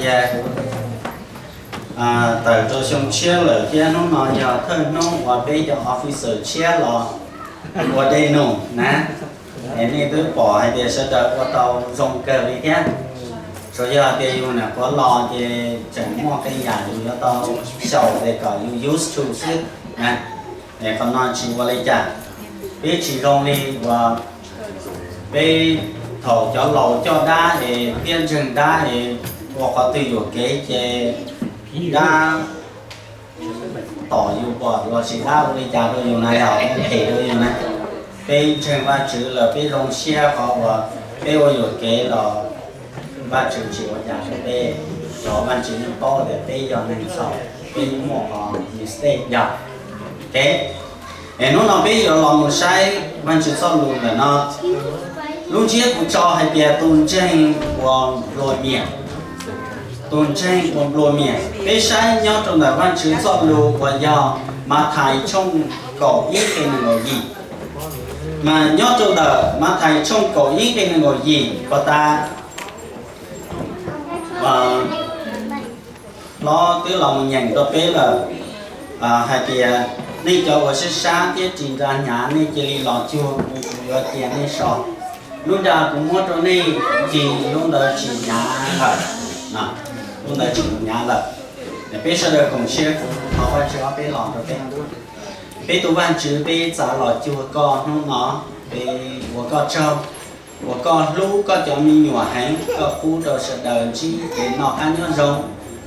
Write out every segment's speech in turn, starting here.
Kuv tawm rau xyoo tshiab lawm thiab hnub no yog thawj hnub uas peb cov officer tshiab los ua dej num na. Es nej twb pom hais tias sawv daws ua tau zoo kawg li thiab. Tsuas yog tias yus nyuam qhuav los ces tseem muaj qee yam yus yuav tau xyaum kom yus used to xwb. Qhov no tsis ua li cas, peb tsis zoo li uas peb thaum cov laus coj dab es thiab ntseeg dab es ua qhov twg yuam kev ces dab tom yus pom los sis dab ua li cas rau yus na, yog ua phem rau yus na. Peb ntseeg Vajtswv lawm peb zoo siab qhov uas peb ua yuam kev los Vajtswv tsis ua cas rau peb, rau Vajtswv yeej paub tias peb yog neeg txhaum, peb muaj qhov mistake yog. Es hnub no peb yuav los mus saib Vajtswv txoj lus ntawm no. Lub ntsiab kuv tso hais tias tus ntseeg uas nplua mias. Tus ntseeg uas nplua mias, peb saib nyob rau ntawm Vajtswv txoj lus uas yog Mathais tshooj kaum ib nqe nees nkaum yim. Mas nyob rau ntawm Mathais tshooj kaum ib nqe nees nkaum yim puas tas, hlob twb los mus nyeem rau peb lawm, hais tias nej cov uas sab sab thiab ris nra hnyav, nej cia li los cuag kuv, kuv yuav cia nej so. Lub nra kuv muab rau nej ris, lub ntawd tsis hnyav lawm, lub ntawd tsis hnyav lawm. Peb sawv daws koom siab, kuv thov Vajtswv ob peb los rau peb. Peb tus Vajtswv, peb txav los cuag koj hnub no, peb ua koj tsaug, uas koj hlub koj cov me nyuam heev, koj pub rau sawv daws ntsib kev noj qab nyob zoo,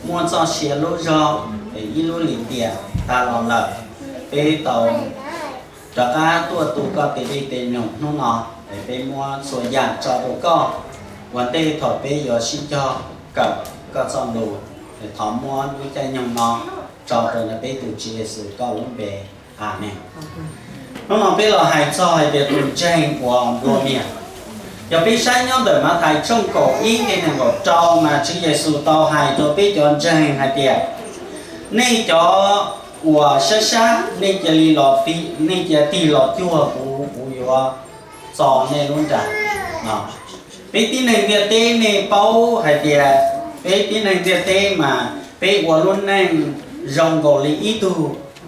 muaj txoj sia lub zog, es ib lub lim tiam tag los lawm. Peb tau rov qab tuaj tu koj tes dej tes nyoog hnub no, es peb muab txhua yam tso rau koj, ua ntej thaum peb yuav sib cog kawm koj txoj lus, es thov muab lub caij nyoog no tso rau ntawm peb tus Tswv Yexus koj lub npe. Amees. Hnub no peb los hais txog hais tias tus ntseeg uas nplua mias. Yog peb saib nyob ntawm Mathais tshooj kaum ib nqe nees nkaum rau mas Tswv Yexus tau hais rau peb cov ntseeg hais tias, nej cov uas sab sab, nej cia li los, nej cia tig los cuag kuv, kuv yuav txo nej lub nra. Peb tib neeg ntiaj teb nej paub hais tias, peb tib neeg ntiaj teb mas peb ua lub neej zoo nkaus li ib tug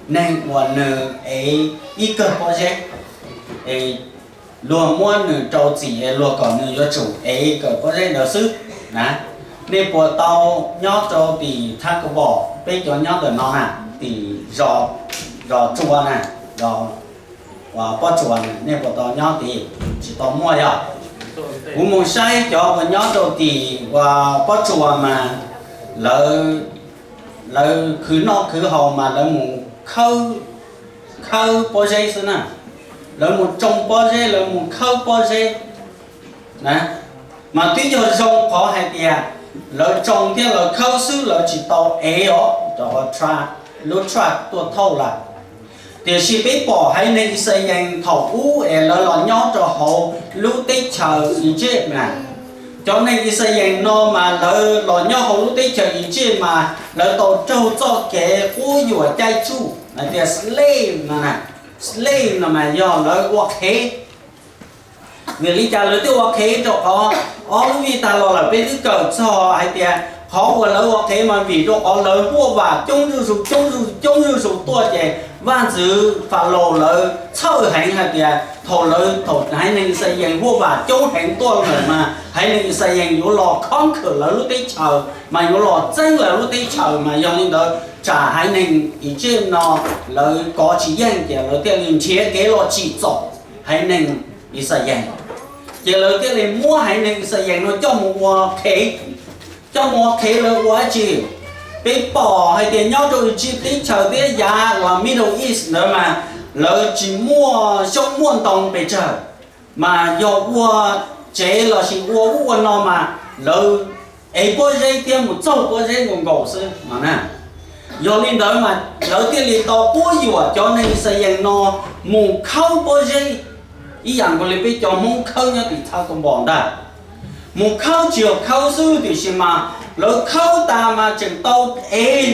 neeg uas nws ev ib kawm pob zeb, es luag muab nws rau txim es luag kom nws yuav tsum ev kawm pob zeb ntawd xwb na. Nej puas tau nyob rau tim Tha Kavom, peb cov nyob ntawm no na, tim zos Tsua na, zos Pob Tsuas na, nej puas tau nyob tid? Tsis tau muaj yog? Kuv mus saib cov uas nyob rau tim uas Pob Tsuas mas lawv khwv noj khwv haus mas lawv mus khawb pob zeb xwb na. Lawv mus tsoo pob zeb, lawv mus khawb pob zeb na. Mas twb yog zoo qhov hais tias lawv tsoo thiab lawv khawb xwb, lawv tsis tau ev os, rau qhov lub truck tuaj thauj lawm. Tiam sis peb pom haiv neeg Yixalayees thaum ub es lawv los nyob rau hauv lub teb chaws Iziv na. Cov neeg Yixalayees no mas lawv los nyob hauv lub teb chaws Iziv mas lawv tau raug txoj kev quab yuam caij tsuj hais tias slave no, slave no mas yog lawv ua qhev. Vim li cas lawv thiaj ua qhev? Rau qhov ob lub vij tag los lawm peb twb kawm txog hais tias qhov uas lawv ua qhev mas vim rau qhov lawv huaj vam coob zuj zus coob zuj zus coob zuj zus tuaj ces vaj ntxwv Falaus lawv txhawj heev hais tias thaum lawv, thaum haiv neeg Yixalayees huaj vam coob heev tuaj lawm mas haiv neeg Yixalayees yuav los conquer lawv lub teb chaws mas yuav los txeeb lawv lub teb chaws. Mas yog li ntawd tsam haiv neeg Iziv no lawv kov tsis yeej ces lawv thiaj li nrhiav kev los tsim txom haiv neeg Yixalayees. Ces lawv thiaj li muab haiv neeg Yixalayees no coj mus ua qhev. Coj mus ua qhev lawv ua dab tsi? Peb pom hais tias nyob rau Iziv teb chaws thiab yav uas Middle East ntawd mas lawv tsis muaj xyoob muaj ntoo pes tsawg, mas yog ua tsev los sis ua ub ua no mas lawv ev pob zeb thiab mus txaug pob zeb nkaus nkaus xwb no na. Yog li ntawd mas lawv thiaj li tau quab yuam cov neeg Yixalayees no mus khawb pob zeb ib yam nkaus li peb cov Hmoob khawb nyob tim Tha Kavom ntag. Mus khawb tsis yog khawb xwb tiam sis mas lawv khawb tas mas tseem tau ev,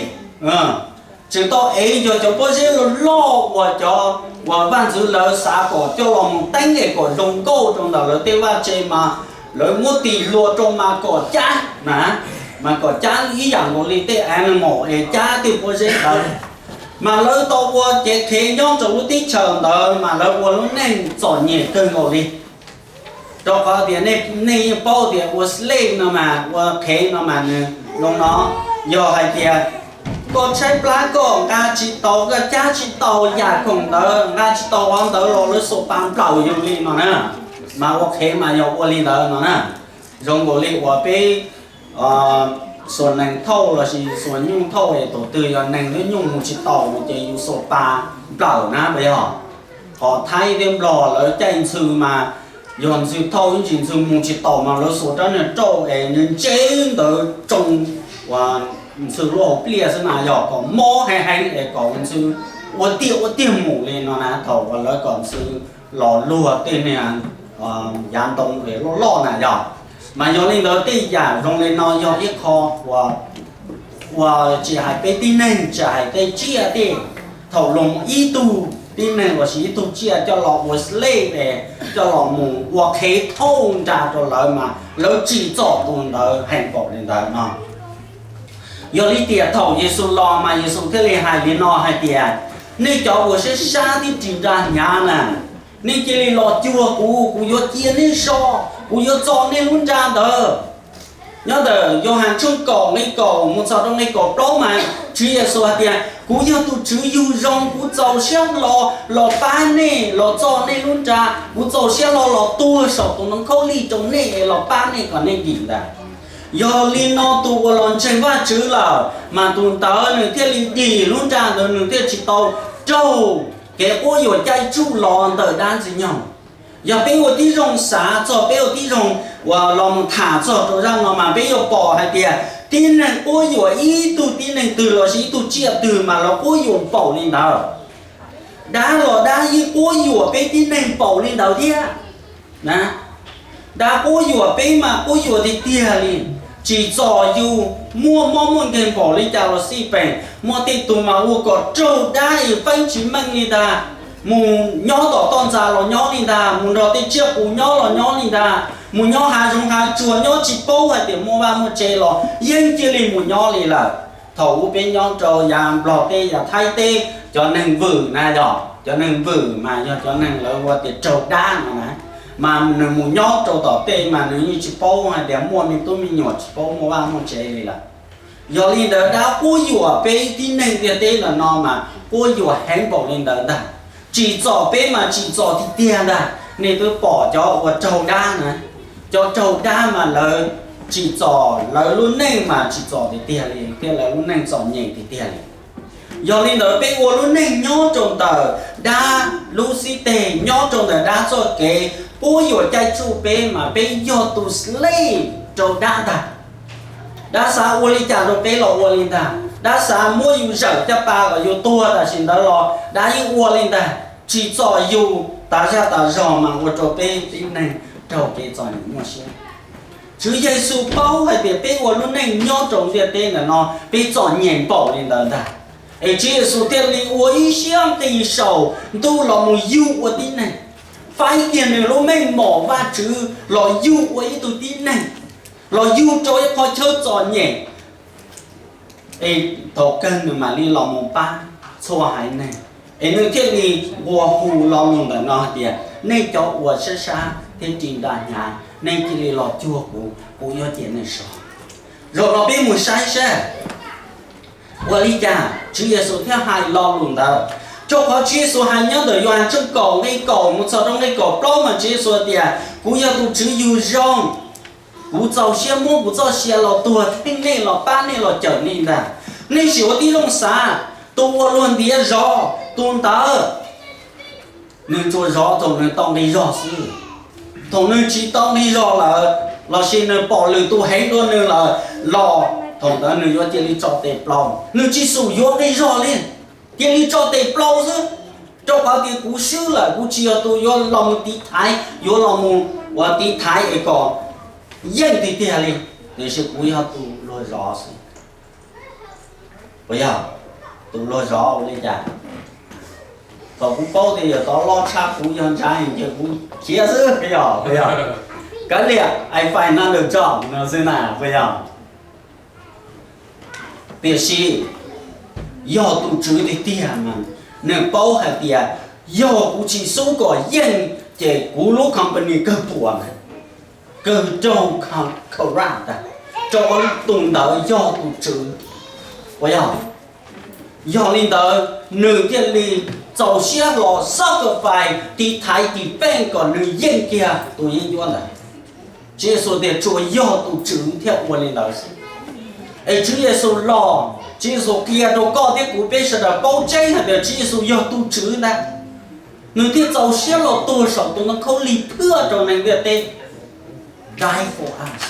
tseem tau ev yog cov pob zeb loj loj uas cov uas vaj ntxwv lawv xav kom coj los mus teeb es kom zoo nkauj rau ntawm lawv tej vaj tse mas lawv muab tis hlua rau mas kom cab na. mas kom cab ib yam nkaus li tej animal es cab tej pob zeb ntawd. Mas lawv tau ua cev qhev nyob rau lub teb chaws ntawd mas lawv ua lub neej txom nyem kawg nkaus li. Rau qhov tias nej yeej paub tias ua slave no mas ua qhev no mas nws zoo no, yog hais tias koj tshaib plab koj nqa tsis tau, koj cab tsis tau yam khoom ntawd, nqa tsis tau qhov ntawd los lawv xuas pas nplawm yus li no na. Mas ua qhev mas yog ua li ntawd no na. Zoo nkaus li uas peb xuas nees thauj lossis xuas nyuj thauj es thaum twg yog nees lub nyuj mus tsis taus ces yus xuas pas nplawm na puas yog? Qhov Thaib thiab Nplog lawv caij ntxhw mas yog ntxhw thauj ib ntsis ntxhw mus tsis taus mas lawv xuas rab niag rauj es nws ntse ntawd tsoo ua ntxhw lub hauv pliaj xwb na yog kom mob heev heev es kom ntxhw ua tiag ua tiag mus li no na thaum uas lawv kom ntxhw los luag tej niag yav ntoo es loj loj na yog. Mas yog li ntawd tej yam zoo li no yog ib qho uas tsis hais peb tib neeg tsis hais tej tsiaj tej, thaum luag ib tug tib neeg lossis ib tug tsiaj coj los ua slave es coj los mus ua qhev thauj nra rau lawv mas lawv tsim txom tus ntawd heev npaum li ntawd no. Yog li tias thaum Yexus los mas Yexus thiaj li hais li no hais tias, nej cov uas sab sab thiab ris nra hnyav na, nej cia li los cuag kuv, kuv yuav cia nej so, kuv yuav txo nej lub nra ntawd. Nyob ntawm Yauhas tshooj kaum nqe kaum mus txog rau nqe kaum plaub mas Tswv Yexus hais tias, kuv yog tus Tswv yug zoo, kuv txaus siab hlo los pab nej, los txo nej lub nra, kuv txaus siab hlo los tuag saum tus ntoo khaub lig rau nej es los pab nej kom nej dim ntag. Yog li no tus uas los ntseeg Vajtswv lawm mas tus ntawd nws thiaj li dim lub nra ntawd, nws thiaj tsis tau raug kev quab yuam caij tsuj los ntawm dab ntxwg nyoog. Yog peb ua tib zoo xav txog, peb ua tib zoo uas los mus tham txog rau zaj no mas peb yuav pom hais tias tib neeg quab yuam ib tug tib neeg twg lossis ib tug tsiaj twg mas lawv quab yuam npaum li ntawd. Dab los dab yeej quab yuam peb tib neeg npaum li ntawd thiab. Dab quab yuam peb mas quab yuam tiag tiag li, tsis txom yus muaj mob muaj nkeeg npaum li cas los xij peem. Muaj tej tus mas ua kom raug dab es feeb tsis meej li ntag, mus nyob tom toj ntxas los nyob li ntag, mus nrog tej tsiaj qus nyob los nyob li ntag, mus nyob hav zoov hav tsuag nyob tsis paub hais tias muaj vaj muaj tsev los yeej cia li mus nyob li lawm. Thaum ub peb nyob rau yav Nplog teb yav Thaib teb, cov neeg vwm na yog cov neeg vwm mas yog cov neeg lawv ua tias raug dab no na, mas nws mus nyob rau tom tej mas nws yeej tsis paub hais tias muaj me tub me nyuam, tsis paub muaj vaj muaj tsev li lawm. Yog li ntawd dab quab yuam peb tib neeg ntiaj teb ntawm no mas quab yuam heev npaum li ntawd ntag. Tsim txom peb mas tsim txom tiag tiag ntag. Nej twb pom cov uas raug dab na, cov raug dab mas lawv tsim txom lawv lub neej mas tsim txom tiag tiag li thiab lawv lub neej txom nyem tiag tiag li. Yog li ntawd peb ua lub neej nyob rau ntawm dab lub xib teg, nyob rau ntawm dab txoj kev quab yuam caij tsuj peb mas peb yog tus slave rau dab ntag. Dab xav ua li cas rau peb los ua li ntag, dab xav muab yus zawm caj pas kom yus tuag tam sim ntawd los dab yeej ua li ntag. Tsim txom yus tas zaj tas zog mas ua rau peb tib neeg raug kev txom nyem muaj siab. Tswv Yexus paub hais tias peb ua lub neej nyob rau ntiaj teb ntawm no peb txom nyem npaum li ntawd ntag. Es Tswv Yexus thiaj li ua ib siab nqis saum ntuj los mus yug ua tib neeg, faib kiag nws lub meej mom Vajtswv los yug ua ib tug tib neeg, los yug rau ib qho chaw txom nyem. Es thaum kawg nws mam li los mus pab txhua haiv neeg. Es nws thiaj li nqua hu lo lus ntawm no hais tias, nej cov uas sab sab thiab ris nra hnyav, nej cia li los cuag kuv, kuv yuav cia nej so. Zaum no peb mus saib seb ua li cas Tswv Yexus thiaj hais lo lus ntawd. Rau qhov Tswv Yexus hais nyob ntawm Yauhas tshooj kaum nqe kaum mus txog rau nqe kaum plaub mas Tswv Yexus tias, kuv yog tus Tswv yug zoo, kuv txaus siab muab kuv txoj sia los tuag theej nej, los pab nej, los cawm nej ntag. Nej sim ua tib zoo xav, tus uas luag ntiav zov tus ntawd, nws tsuas zov thaum nws tau nqi zog xwb. Thaum nws tsis tau nqi zog lawm, lossis nws pom lwm tus heev dua nws lawm los thaum ntawd nws yuav cia li tso tes plaub, nws tsis xum yuav nqi zog li, cia li tso tes plaub xwb. Rau qhov tias kuv swb lawm, kuv tsis yog tus yuav los mus tiv thaiv, yuav los mus ua tiv thaiv es kom yeej tiag tiag li, tiam sis kuv yog tus luag zov xwb. Puas yog? Tus luag zov ua li cas? Thaum kuv paub tias yog tov loj tshaj kuv yog ntsa ces kuv khiav xwb, puas yog? Kav liam, I find another job no xwb na, puas yog? Tiam sis yog tus Tswv tiag tiag mas nws paub hais tias yog kuv tsis xub kom yeej ces kuv lub company kawg puas ntag, kawg raug corrupt ntag, rau qhov tus ntawd yog tus Tswv. Ua yog, yog li ntawd nws thiaj li txaus siab los sacrifice tiv thaiv tiv peej kom nws yeej kiag tus yeeb ncuab ntawd. Tswv Yexus tias tsuas yog tus Tswv thiaj ua li ntawd xwb. Es Tswv Yexus los, Tswv Yexus qhia rau koj thiab kuv peb sawv daws paub tseeb hais tias Tswv Yexus yog tus Tswv ntag. Nws thiaj txaus siab los tuag saum tus ntoo khaub lig phwaj rau neeg ntiaj teb, die for us.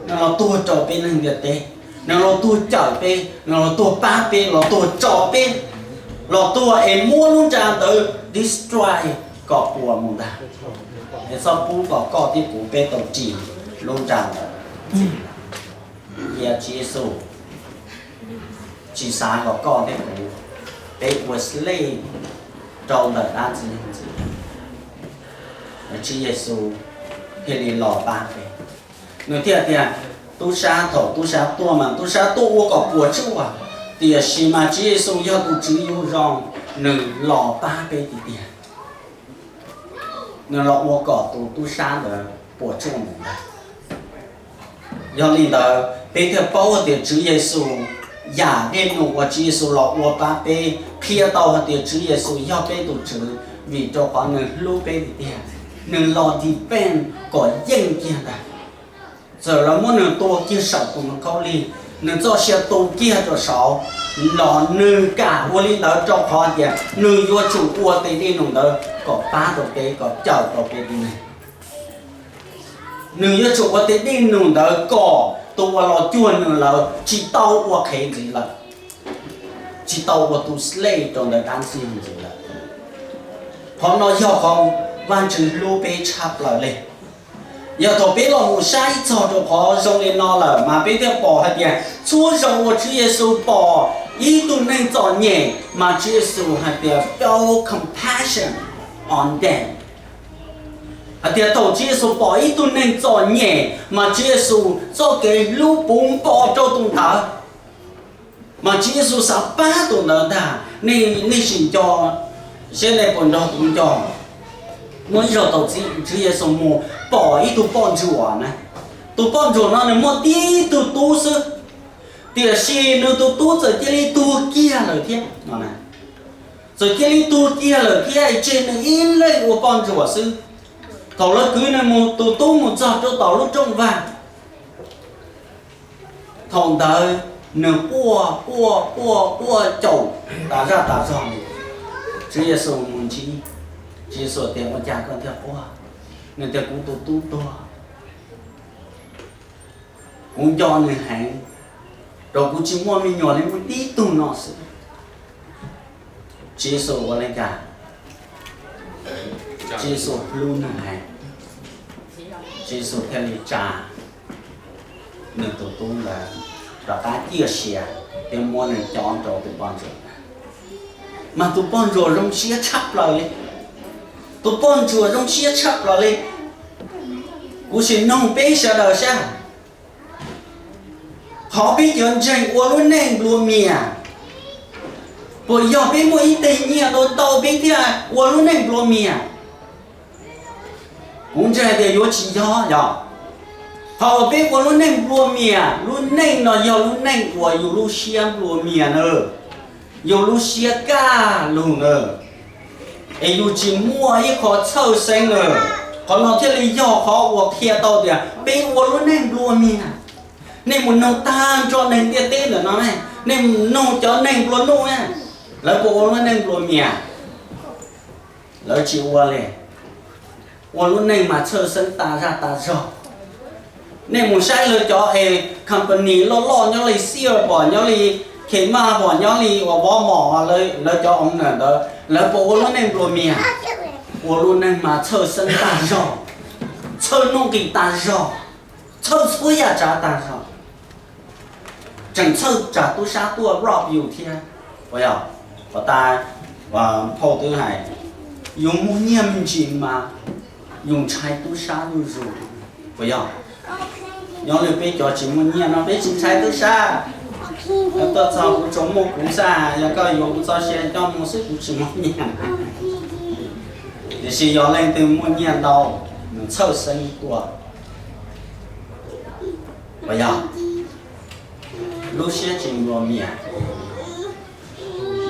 Nws los tuag rau peb neeg ntiaj teb, nws los tuag cawm peb, nws los tuag pab peb, los tuag tso peb, los tuag es muab lub nra ntawd destroy kom puas mus ntag. Es txhob pub kom koj thiab kuv peb tau ris lub nra ntawd. Cia Tswv Yexus tsis xav kom koj thiab kuv peb ua slave rau ntawm dab tsi ntxiv. Tswv Yexus thiaj li los pab peb. Nws thiaj tias, tub sab, thaum tub sab tuaj mas tub sab tuaj ua kom puas tsuaj, tiam sis mas Tswv Yexus yog tus Tswv yug zoo, nws los pab peb tiag tiag. Nws los ua kom tus tub sab ntawd puas tsuaj mus ntag. Yog li ntawd peb thiaj paub hais tias Tswv Yexus, yam dej num uas Tswv Yexus los ua pab peb qhia tau hais tias Tswv Yexus yog peb tus Tswv, vim rau qhov nws hlub peb tiag tiag. Nws los defend kom yeej kiag ntag. Txawm lawv muab nws tua kiag saum tus ntoo khaub lig, nws txoj sia tu kiag rau saud, los nws kam ua li ntawd rau qhov tias nws yuav tsum ua tes dej num ntawd kom pab tau peb, kom cawm tau peb tib neeg. Nws yuav tsum ua tes dej num ntawd kom tus uas los cuag nws lawm tsis tau ua qhev ntxiv lawm, tsis tau ua tus slave rau ntawm dab ntxwg ntxiv lawm. Qhov no yog qhov Vajtswv hlub peb tshaj plaws li. Yog thaum peb los mus saib txog rau qhov zoo li no lawm mas peb thiaj pom hais tias txhua zaus uas Tswv Yexus pom ib tug neeg txom nyem mas Tswv Yexus hais tias feel compassion on them. Hais tias thaum Tswv Yexus pom ib tug neeg txom nyem mas Tswv Yexus txoj kev hlub puv npo rau tus ntawd, mas Tswv Yexus xav pab tus ntawd ntag. Nej sim nco, seb nej puas nrog kuv nco, muaj ib zaug thaum Tswv Yexus mus pom ib tug poj ntsuam na, tus poj ntsuam no nws muaj tib tug tub xwb, tiam sis nws tus tub txawm cia li tuag kiag lawm thiab. Txawm cia li tuag kiag lawm thiab tseg nws ib leeg ua poj ntsuam xwb. Thaum lawv kwv nws mus, tus tub mus txog rau tom lub rooj vag, thaum ntawd nws quaj quaj quaj quaj caum tas zaj tas zog. Tswv Yexus mus ntsib, Tswv Yexus tias, ua cas koj thiaj quaj? Nws tias, kuv tus tub tuag, kuv nco nws heev, rau kuv tsis muaj me nyuam li, muaj tib tug no xwb. Tswv Yexus ua li cas? Tswv Yexus hlub nws heev, Tswv Yexus thiaj li tsa nws tus tub ntawd rov qab ciaj sia thiab muab nws cob rau tus poj ntsuam ntawd. Mas tus poj ntsuam zoo siab tshaj plaws li, tus poj ntsuam zoo siab tshaj plaws li. Kuv sim noog peb sawv daws saib, qhov peb yuav ntseeg ua lub neej nplua mias, puas yog peb muaj ib teg nyiaj ntau ntau peb thiaj ua lub neej nplua mias? Kuv ntseeg tias yuav tsis yog, yog. Qhov uas peb ua lub neej nplua mias, lub neej no yog lub neej uas yus lub siab nplua mias na, yus lub siab kaj lug na, es yus tsis muaj ib qho txhawj xeeb na. Qhov no thiaj li yog qhov uas qhia tau tias peb ua lub neej nplua mias. Nej mus noog tag nrho neeg ntiaj teb ntawm no, nej mus noog cov neeg nplua nuj, lawv puas ua lub neej nplua mias? Lawv tsis ua li. Ua lub neej mas txhawj xeeb tas zaj tas zog. Nej mus saib lawv cov company loj loj nyob li Sears pom, nyob li Kmart pom, nyob li uas Walmart, lawv cov owner ntawd lawv puas ua lub neej nplua mias? Ua lub neej mas txhawj xeeb tas zog, txhawj nuj nqis tas zog, txhawj txhua yam tsav tas zog. Tseem txhawj tsam tub sab tuaj rob yus thiab. Ua yog, ua tas, phauj twb hais, yus muaj nyiaj me ntsis mas yus ntshai tub sab zuj zus. Ua yog, nyob li peb cov tsis muaj nyiaj no peb tsis ntshai tub sab. Koj tuaj txog kuv tsuas muaj kuv xwb, yog koj yuav kuv txoj sia coj mus xwb kuv tsis muaj nyiaj. Tiam sis yog leej twg muaj nyiaj ntau, nws txhawj xeeb tuaj. Puas yog? Lub siab tsis nplua mias,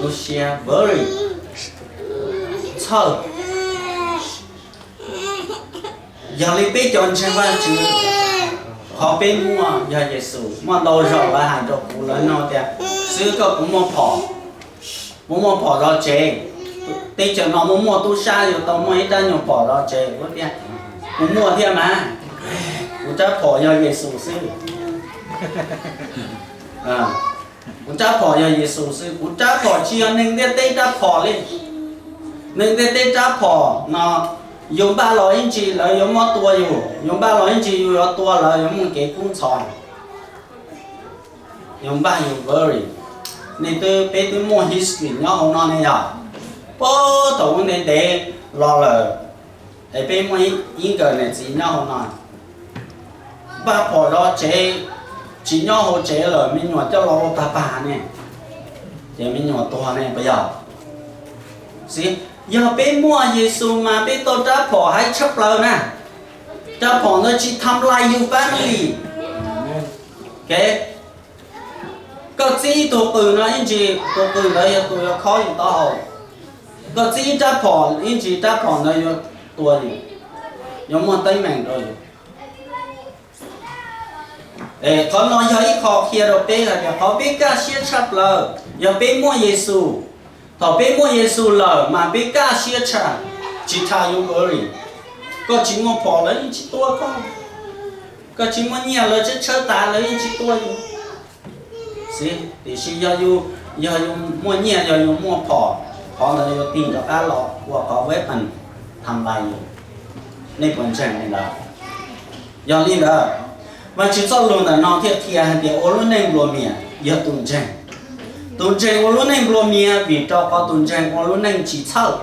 lub siab very txhawj. Yog li peb cov ntseeg Vajtswv, qhov peb muaj yog Yexus. Muaj ntau zaus lawv hais rau kuv, lawv nug tias, Xib hwb, koj puas muaj phom? Puas muaj phom zov tsev? Teb chaws no muaj muaj tub sab, yuav tau muaj ib rab nyuag phom zov tsev. Kuv tias, Kuv muaj thiab mas, kuv rab phom yog Yexus xwb. Kuv rab phom yog Yexus xwb, kuv rab phom tsis yog neeg ntiaj teb rab phom li. Neeg ntiaj teb rab phom no, yus npaj los ib ntsis lawv yuav muab tua yus, yus npaj los ib ntsis yus yuav tua lawv, yuav muaj kev kub ntxhov. Yus npaj yus very. Nej twb, peb twb muaj history nyob hauv no ne yog, puag thaum ub ntev ntev los lawm, es peb muaj ib nkawm niam txiv nyob hauv no, npaj phom zov tsev, tsis nyob hauv tsev lawm, me nyuam coj los ua pag pag ne, ces me nyuam tuag ne, puas yog? Xib, yog peb muaj Yexus mas peb tau rab phom haib tshaj plaws na. Rab phom ntawd tsis tham lais yus family. Koj txib ib tug qws no ib ntsis tus qws ntawd yog tus yuav khob yus taub hau. Koj txib ib rab phom ib ntsis rab phom ntawd yuav tua yus, yuav muaj teeb meem rau yus. Qhov no yog ib qho qhia rau peb hais tias qhov peb kaj siab tshaj plaws yog peb muaj Yexus. Thaum peb muaj Yexus lawm mas peb kaj siab tshaj, tsis tham yus worry. Koj tsis muaj phom lawv yeej tsis tua koj, koj tsis muaj nyiaj lawv tshawb tshawb tas lawv yeej tsis tua yus. Xib, tiam sis yog yus, yog yus muaj nyiaj, yog yus muaj phom, qhov ntawd yuav tig rov qab los ua qhov weapon tham lais yus. Nej puas ntseeg li ntawd? Yog li ntawd, Vajtswv txoj lus ntawm no thiaj qhia hais tias ua lub neej nplua mias yog tus ntseeg. Tus ntseeg ua lub neej nplua mias vim rau qhov tus ntseeg ua lub neej tsis txhawj.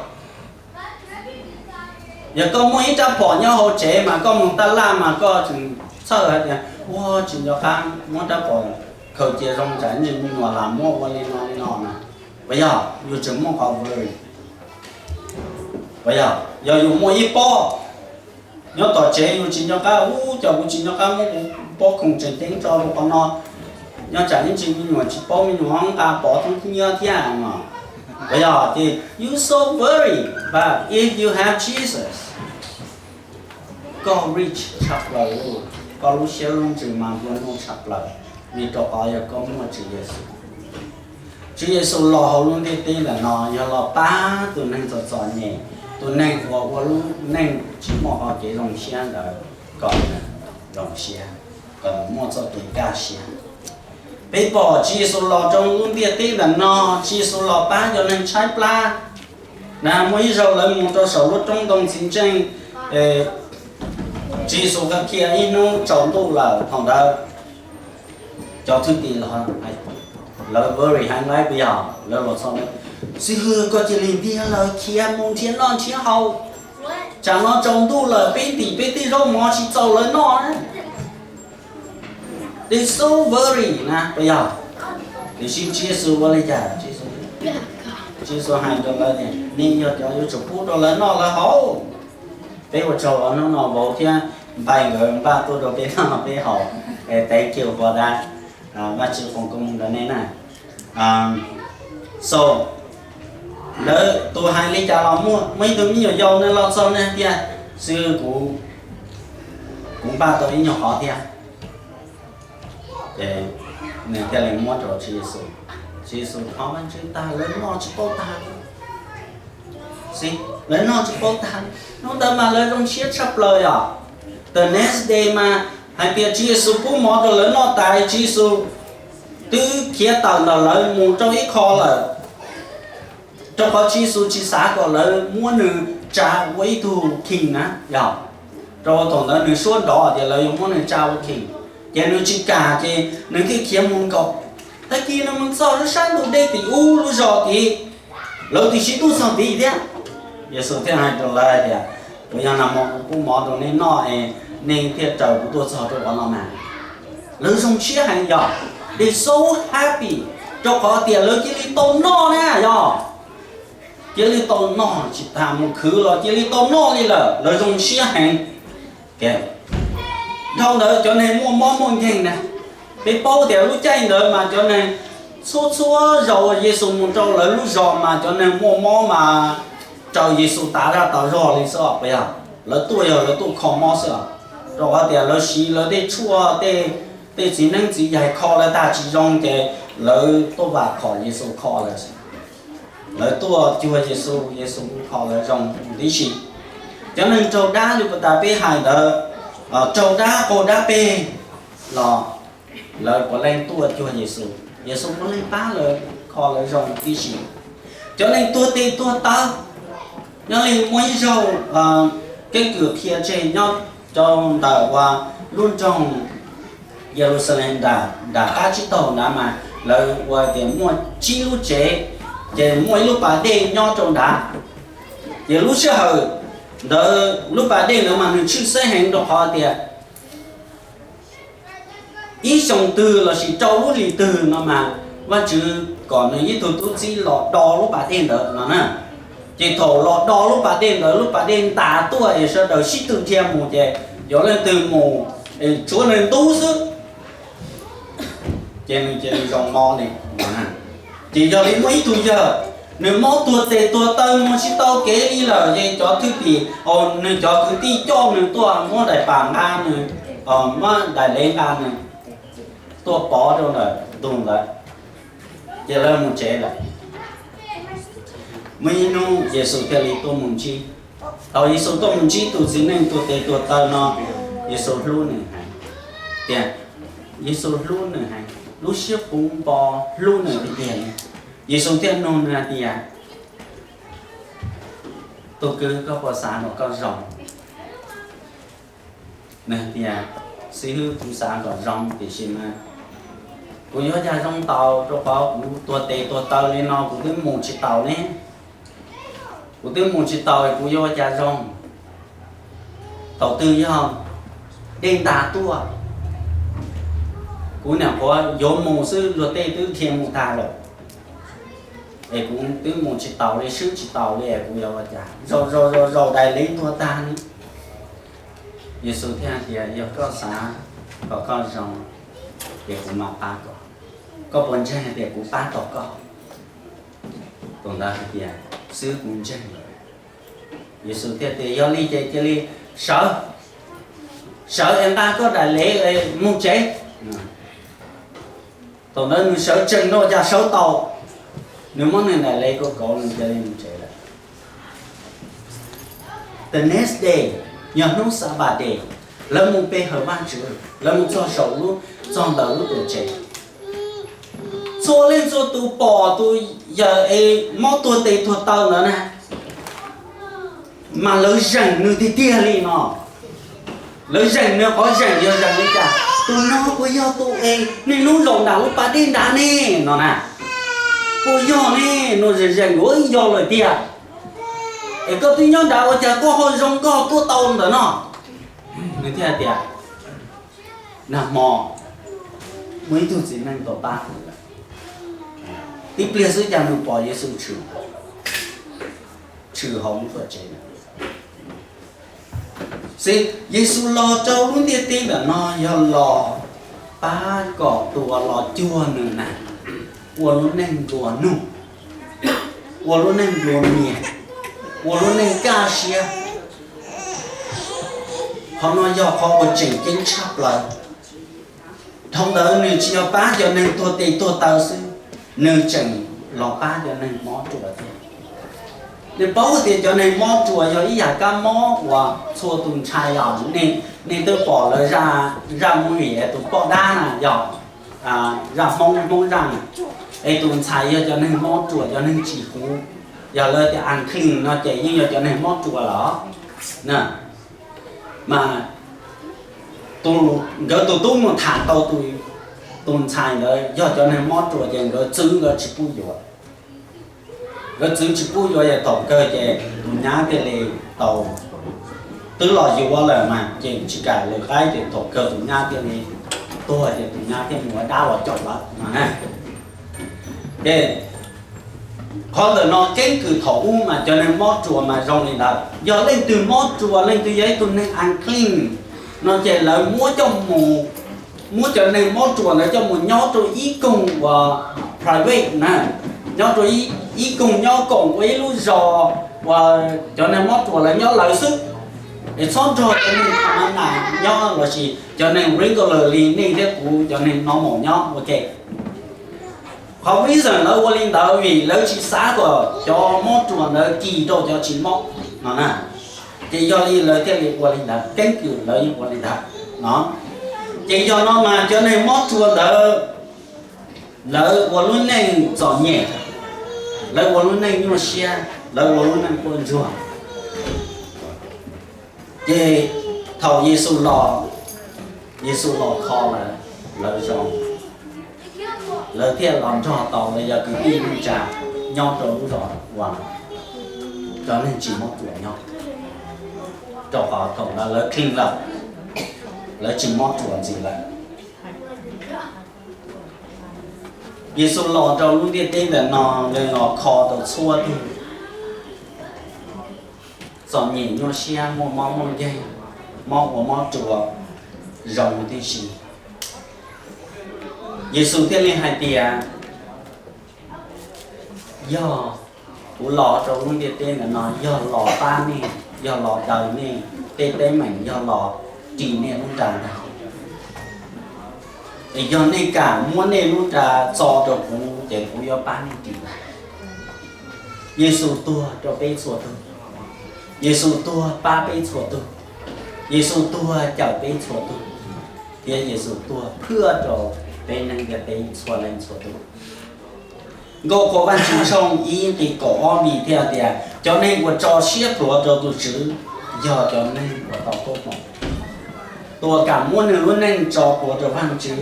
Yog koj muaj ib rab phom nyob hauv tsev mas koj mus taj laj mas koj tseem txhawj hais tias, ua tsis nco qab muab rab phom khaws cia zoo tsam ntsis me nyuam lam muab ua li no li no na. Puas yog? Yus tseem muaj qhov worry. Puas yog? Yog yus muaj ib pob nyob tom tsev yus tsis nco qab, ua cas kuv tsis nco qab muab kuv pob khoom tseem ceeb tso rau qhov no, nyob tsam ib ntsis me nyuam tsis paub me nyuam nqa pov thoob nyiab thiab no. Puas yog? Ces you so worry, but if you have Jesus, koj rich tshaj plaws, koj lub siab lub ntsws mas nplua nuj tshaj plaws, vim rau qhov yog koj muaj Tswv Yexus. Tswv Yexus los hauv lub ntiaj teb ntawm no yog los pab tus neeg txom txom nyem, tus neeg uas ua lub neej tsis muaj qhov kev zoo siab ntawd kom nws zoo siab, kom nws muaj txoj kev kaj siab. Peb pom Tswv Yexus los rau lub ntiaj teb ntawm no, Tswv Yexus los pab cov neeg tshaib plab. Na muaj ib zaug lawv mus rau saum lub roob ntoo txiv ntseej, Tswv Yexus qhia ib hnub tsaus ntuj lawm, thaum ntawd cov thwj tim los, lawv worry heev lawm puas yog? Lawv los txog, Xib hwb, koj cia li ntiag lawv khiav mus nrhiav noj nrhiav haus, tsam no tsaus ntuj lawm peb ntim peb tej zaub mov tsis txaus lawv noj na. They so worry na puas yog? Tiam sis Tswv Yexus ua li cas? Tswv Yexus hais rau lawv tias, nej yog cov yuav tsum pub rau lawv noj lawv haus. Peb ua tsaug hnub no vauv thiab npawg nkawd npaj tuaj rau peb noj peb haus. Thank you for that. Vajtswv foom koob hmoov rau nej na. So, lawv tus hais li cas los muaj, muaj ib tug me nyuam yaus nws los txog nws hais tias, Xib hwb, kuv, kuv npaj tau ib nyuag qhov thiab. Ces nws thiaj li muab rau Tswv Yexus. Tswv Yexus thov Vajtswv tag, lawv noj tsis paub tag. Xib, lawv noj tsis paub tag. Hnub ntawd mas lawv zoo siab tshaj plaws yom. The next day mas hais tias Tswv Yexus pub mov rau lawv noj tas, Tswv Yexus twb khiav tawm ntawm lawv mus rau ib qho lawm, rau qhov Tswv Yexus tsis xav kom lawv muab nws tsa ua ib tug king na yog, rau thaum ntawd nws suab nrov tias lawv yuav muab nws tsa ua king, ces nws tsis kam ces nws thiaj khiav mus nkaum. Tag kis nws mus txog lub sab ntug dej tim ub lub zos tid, lawv twb sib ntuj txog tid thiab. Yexus thiaj hais rau lawv hais tias, Puas yog nag hmo kuv pub mov rau nej noj es nej thiaj raws kuv tuaj txog rau qhov no mas? Lawv zoo siab heev yog. They so happy, rau qhov tias lawv cia li tau noj na yog. Cia li tau noj, tsis tas mus khwv los cia li tau noj li lawm, lawv zoo siab heev. Dhau ntawd cov neeg muaj mob muaj nkeeg na, peb paub tias lub caij ntawd mas cov neeg txhua txhua zaus Yexus mus rau lawv lub zos mas cov neeg muaj mob mas raws Yexus tav zaj tav zog li xwb os, puas yog? Lawv tuaj yog lawv tuaj kho mob xwb os, rau qhov tias lawv siv lawv tej tshuaj, tej txiv neeb txiv yaig kho lawv tag tsis zoo ces lawv tuaj vam khom Yexus kho lawv xwb. Lawv tuaj cuag Yexus, Yexus kho lawv zoo tib si. Cov neeg raug dab li puas tas peb hais ntawd, raug dab qaug dab peg los lawv puav leej tuaj cuag Yexus, Yexus puav leej pab lawv, kho lawv zoo tib si. Cov neeg tuag tes tuag taw, nyob li muaj ib zaug keeb kwm qhia tseg nyob rau ntawm uas lub nroog Yeluxalees nram qab tsib taug ntawd mas lawv ua tias muaj tsib lub tsev, ces muaj ib lub pas dej nyob rau nrad. Ces lub sij hawm ntawd lub pas dej ntawd mas nws tshwj xeeb heev rau qhov tias ib xyoo twg lossis rau lub hlis twg no mas Vajtswv kom nws ib tug tub txib los do lub pas dej ntawd no na. Ces thaum los do lub pas dej ntawd lub pas dej ntas tuaj es sawv daws sib tw dhia mus ces yuav leej twg mus, tshuav nws ntub xwb ces nws cia li zoo mob li. Ces yog li muaj ib tug yawg, nws mob tuag tes tuag taw mus tsis tau kev li lawm ces cov thwj tim, nws cov kwv tij coj nws tuaj muab daim pam nqa nws, muab daim lev nqa nws tuaj pov rau ntawm ntug ntawd, ces lawv mus tsev lawm. Muaj ib hnub Yexus thiaj li tuaj mus ntsib. Thaum Yexus tuaj mus ntsib tus txiv neej tuag tes tuag taw no, Yexus hlub nws heev, tias Yexus hlub nws heev, lub siab puv npo hlub nws tiag tiag li. Yexus thiaj nug nws hais tias, tus kwv, koj puas xav kom koj zoo? Nws hais tias, xib hwb, kuv xav kom zoo tiam sis mas kuv yuav cas zoo tau, rau qhov kuv tuag tes tuag taw li no kuv twb mus tsis taus ne. Kuv twb mus tsis taus kuv yuav ua cas zoo? Thaum twg yog dej ntas tuaj, kuv nyuam qhuav yuav mus xwb luag tej twb dhia mus tag lawm, es kuv twb mus tsis taus li, swb tsis taus li, kuv yuav ua cas? Zaum zaum zaum zaum daim lev tuag tag li. Yexus thiaj hais tias, yog koj xav kom koj zoo, ces kuv mam pab koj. Koj puas ntseeg tias kuv pab tau koj? Tus ntawd hais tias, xib hwb, kuv ntseeg lawm. Yexus thiaj tias, yog li ces cia li sawv, sawv es nqa koj daim lev mus tsev. Thaum ntawd nws sawv tsees no cas sawv tau, nws muab nws daim lev kauv kauv nws cia li mus tsev lawm. The next day, yog hnub Saturday, lawv mus pe hawm Vajtswv, lawv mus txog saum lub, txog ntawm lub tuam tsev. Txhua leej txhua tus pom tus yawg es mob tuag tes tuag taw ntawd na, mas lawv zeem nws tiag tiag li no. Lawv zeem nws qhov zeem yog zeem li cas? Tus no puas yog tus es niaj hnub zaum nram lub pas dej nrad ne no na? Puas yog ne? No zeem zeem ua yog lawm tiag. Es koj twb nyob nrad ua cas koj ho zoo koj tuaj tau ntawm no? Nws thiaj tias, nag hmo muaj ib tug txiv neej tau pab kuv lawm. Tib pliag xwb cas nws pom Yexus tshwm, tshwm hauv lub tuam tsev na. Xwb Yexus los rau lub ntiaj teb ntawm no yog los pab kom tus uas los cuag nws na ua lub neej nplua nuj, ua lub neej nplua mias, ua lub neej kaj siab. Qhov no yog qhov uas tseem ceeb tshaj plaws. Dhau ntawd nws tsis yog pab cov neeg tuag tes tuag taw xwb, nws tseem los pab cov neeg mob ruas thiab. Nej paub tias cov neeg mob ruas yog ib yam kab mob uas txhua tus ntshai os. Nej twb pom lawv zaj movie tus poj dab na yog, zaj Hmoob, Hmoob zaj na, es tus ntxhais yog cov neeg mob ruas, cov neeg tsis huv, yog lawv tias unclean no ces yeej yog cov neeg mob ruas los. Mas nkawd tus tub mus tham tau tus ntxhais ntawd yog cov neeg mob ruas ces nkawd txwv nkawd tsis pub yuav. Nkawd txwv tsis pub yuav ces thaum kawg ces tus nyab thiaj li tau, twb los yuav lawm mas ces tsis kam lwm qaib ces thaum kawg tus nyab thiaj li tuag ces tus nyab thiaj mus ua dab los caum lawm no na. Ces qhov ntawm no keeb kwm thaum ub mas cov neeg mob ruas mas zoo li ntawd. Yog leej twg mob ruas, leej twg yog ib tug neeg unclean no ces lawv muab coj mus, muab cov neeg mob ruas ntawd coj mus nyob rau ib koog uas private na, nyob rau ib koog nyob koom ua ib lub zos uas cov neeg mob ruas lawv nyob lawv xwb, es txhob nrog cov neeg tham na nyob lossis cov neeg regular li nej thiab kuv cov neeg normal nyob ua ke. Qhov reason lawv ua li ntawd vim lawv tsis xav kom cov mob ruas ntawd kis rau cov tsis mob no na. Ces yog li lawv thiaj li ua li ntawd, keeb kwm lawv yeej ua li ntawd no. Ces yog no mas cov neeg mob ruas ntawd lawv ua lub neej txom nyem, lawv ua lub neej nyuaj siab, lawv ua lub neej quaj ntsuag. Ces thaum Yexus los, Yexus los kho lawv, lawv zoo, lawv thiaj los nrog tau lawv yog kwv tij neej tsa nyob rau lub zos uas cov neeg tsis mob ruas nyob, rau qhov thaum ntawd lawv clean lawm, lawv tsis mob ruas ntxiv lawm. Yexus los rau lub ntiaj teb ntawm no, nws los kho tau txhua tus txom nyem nyuaj siab, muaj mob muaj nkeeg, mob ua mob ruas zoo tib si. Yexus thiaj li hais tias, yog kuv los rau lub ntiaj teb ntawm no yog los pab nej, yog los daws nej tej teeb meem, yog los ris nej lub nra ntag. Es yog nej kam muab nej lub nra txo rau kuv ces kuv yuav pab nej ris ntag. Yexus tuag rau peb txhua tus. Yexus tuag pab peb txhua tus. Yexus tuag cawm peb txhua tus. Thiab Yexus tuag phwaj rau peb neeg ntiaj teb txhua leej txhua tus. Nkauj Qhuas Vajtswv tshooj ib nqe kaum ob nqe thiaj tias, cov neeg uas tso siab pluav rau tus Tswv yog cov neeg uas tau koob hmoov. Tus uas kam muab nws lub neej tso pluav rau Vajtswv,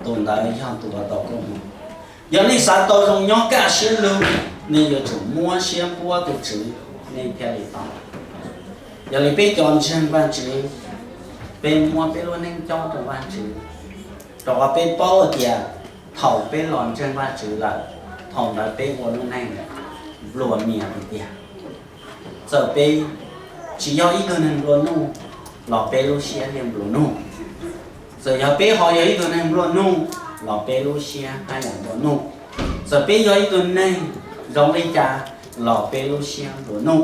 tus ntawd yog tus uas tau koob hmoov. Yog nej xav tau zoo nyob kaj siab lug, nej yuav tsum muab siab npuab tus Tswv, nej thiaj li tau. Yog li peb cov ntseeg Vajtswv, peb muab peb lub neej cob rau Vajtswv, rau qhov peb paub tias thaum peb los ntseeg Vajtswv lawm, thaum ntawd peb ua lub neej nplua mias tiag tiag. Txawm peb tsis yog ib tug neeg nplua nuj los peb lub siab yeej nplua nuj. Txawm yog peb ho yog ib tug neeg nplua nuj los peb lub siab haj yam nplua nuj. Txawm peb yog ib tug neeg zoo li cas los peb lub siab nplua nuj,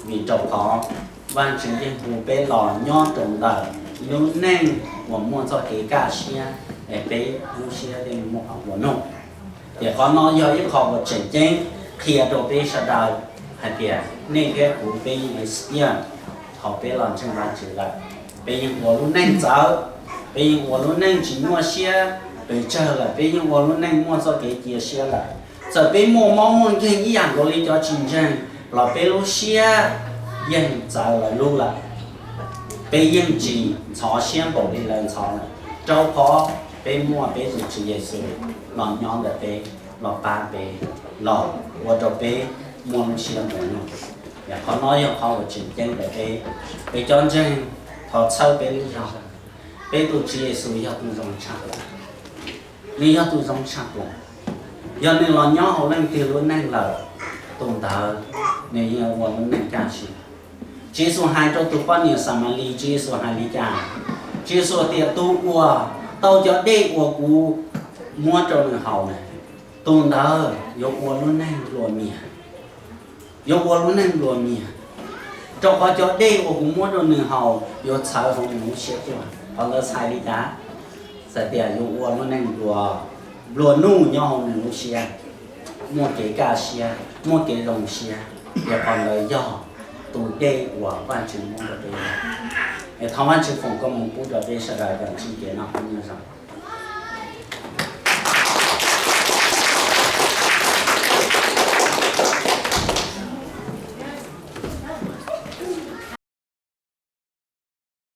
vim rau qhov Vajtswv yeej hu peb los nyob rau ntawm lub neej uas muaj txoj kev kaj siab, es peb lub siab yeej muaj qhov nplua nuj. Ces qhov no yog ib qho uas tseem ceeb qhia rau peb sawv daws hais tias nej thiab kuv peb yeej experience thaum peb los ntseeg Vajtswv lawm, peb yeej ua lub neej txawv, peb yeej ua lub neej tsis nyuaj siab pes tsawg lawm, peb yeej ua lub neej muaj txoj kev cia siab lawm. Txawm peb muaj mob muaj nkeeg ib yam nkaus li cov tsis ntseeg los peb lub siab yeej txawv lawv lub lawm. Peb yeej tsis ntxhov siab npaum li lawv ntxhov lawm, rau qhov peb muaj peb tus Tswv Yexus los nyob ntawm peb, los pab peb, los ua rau peb muaj lub siab nplua nuj. Yog qhov no yog qhov uas tseem ceeb ntawm peb, peb cov ntseeg, thov txhawb peb lub zog. Peb tus Tswv Yexus yog tus zoo tshaj plaws. Nws yog tus zoo tshaj plaws. Yog nws los nyob hauv leej twg lub neej lawm, tus ntawd nws yeej ua lub neej kaj siab. Tswv Yexus hais rau tus poj niam Xamalis, Tswv Yexus hais li cas? Tswv Yexus tias, tus uas tau cov dej uas kuv muab rau nws haus na, tus ntawd yuav ua lub neej nplua mias, yuav ua lub neej nplua mias, rau qhov cov dej uas kuv muab rau nws haus yuav txhawv hauv nws lub siab tuaj. Qhov ntawd txhais li cas? Txhais tias yuav ua lub neej nplua, nplua nuj nyob hauv nws lub siab, muaj kev kaj siab, muaj kev zoo siab. Ces qhov ntawd yog tus dej uas Vajtswv muab rau peb. Es thov Vajtswv foom koob hmoov pub rau peb sawv daws kom ntsib kev noj qab nyob zoo.